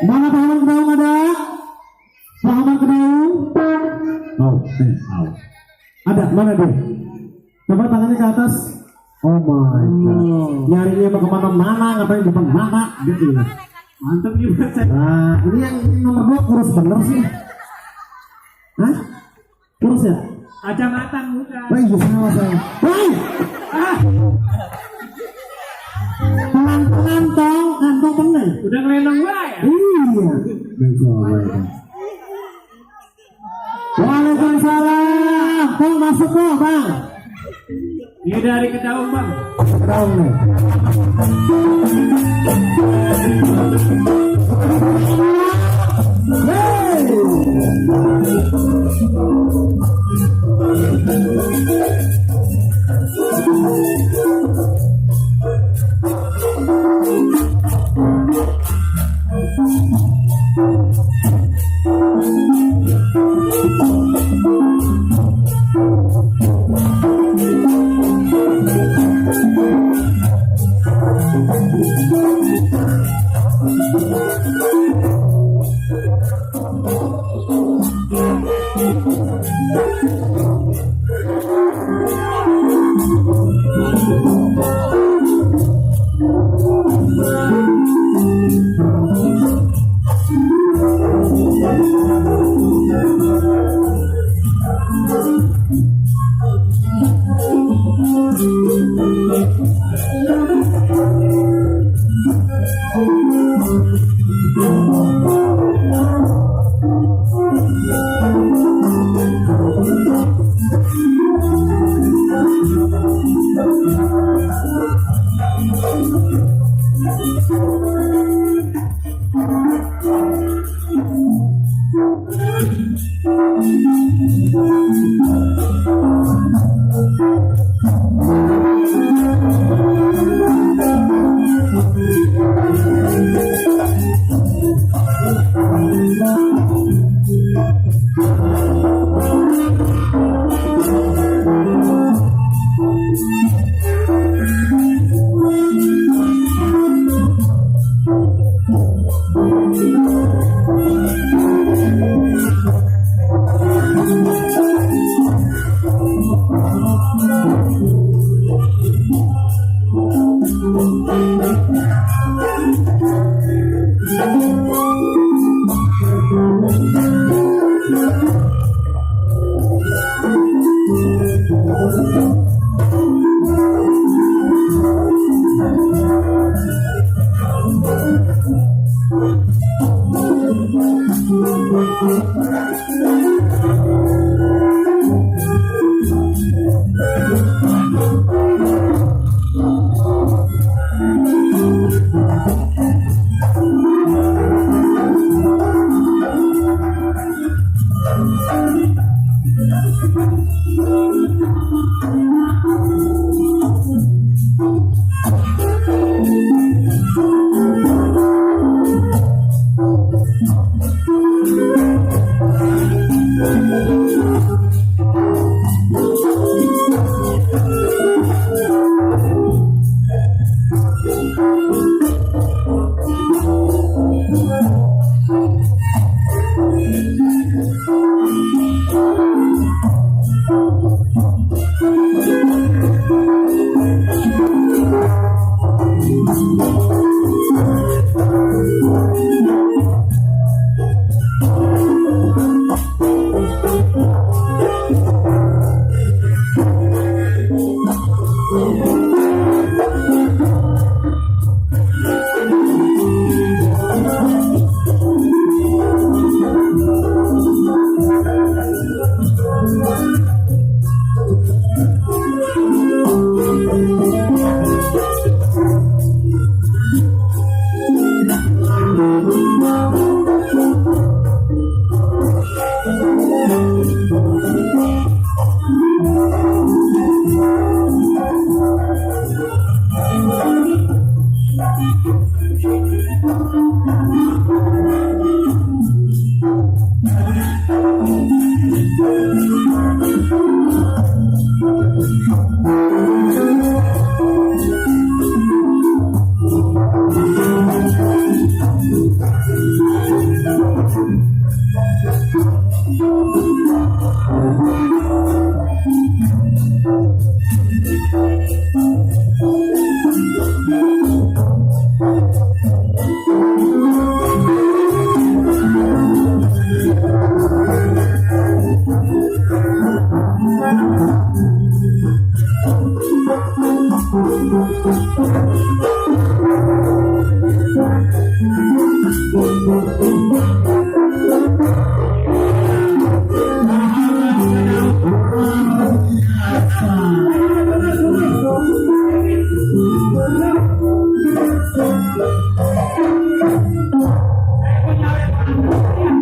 Mana pahlawan kedaung ada? Pahlawan kedaung? Oh. Ada, mana deh? Coba tangannya ke atas. Oh my god. Nyarinya mau kemana-mana, ngapain di depan mana? Gitu. Mantap nih buat saya. Nah, ini yang nomor 2 kurus bener sih. Hah? Kurus ya? Kacamata bukan. Wah, iya salah saya. Woi! Kantong bener. Udah ngelenong gua ya? Iya. Waalaikumsalam. Bang masuk kok, Bang. Dia dari Kedaung, Bang. Kedaung nih.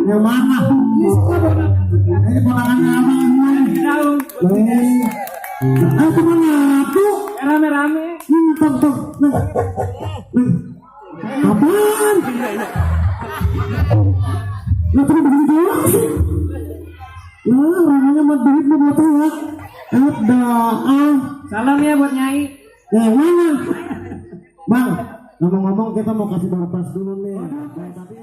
Yang mana? Ini ponakannya abang. Daun. Ayo kemana tuh? Rame-rame. Tok. Apaan? Lah terus begini doang sih? Lah orangnya mau duit mau buat ya? Ada Salam ya buat Nyai. yang mana? Bang, ngomong-ngomong kita mau kasih barpas dulu nih. Tapi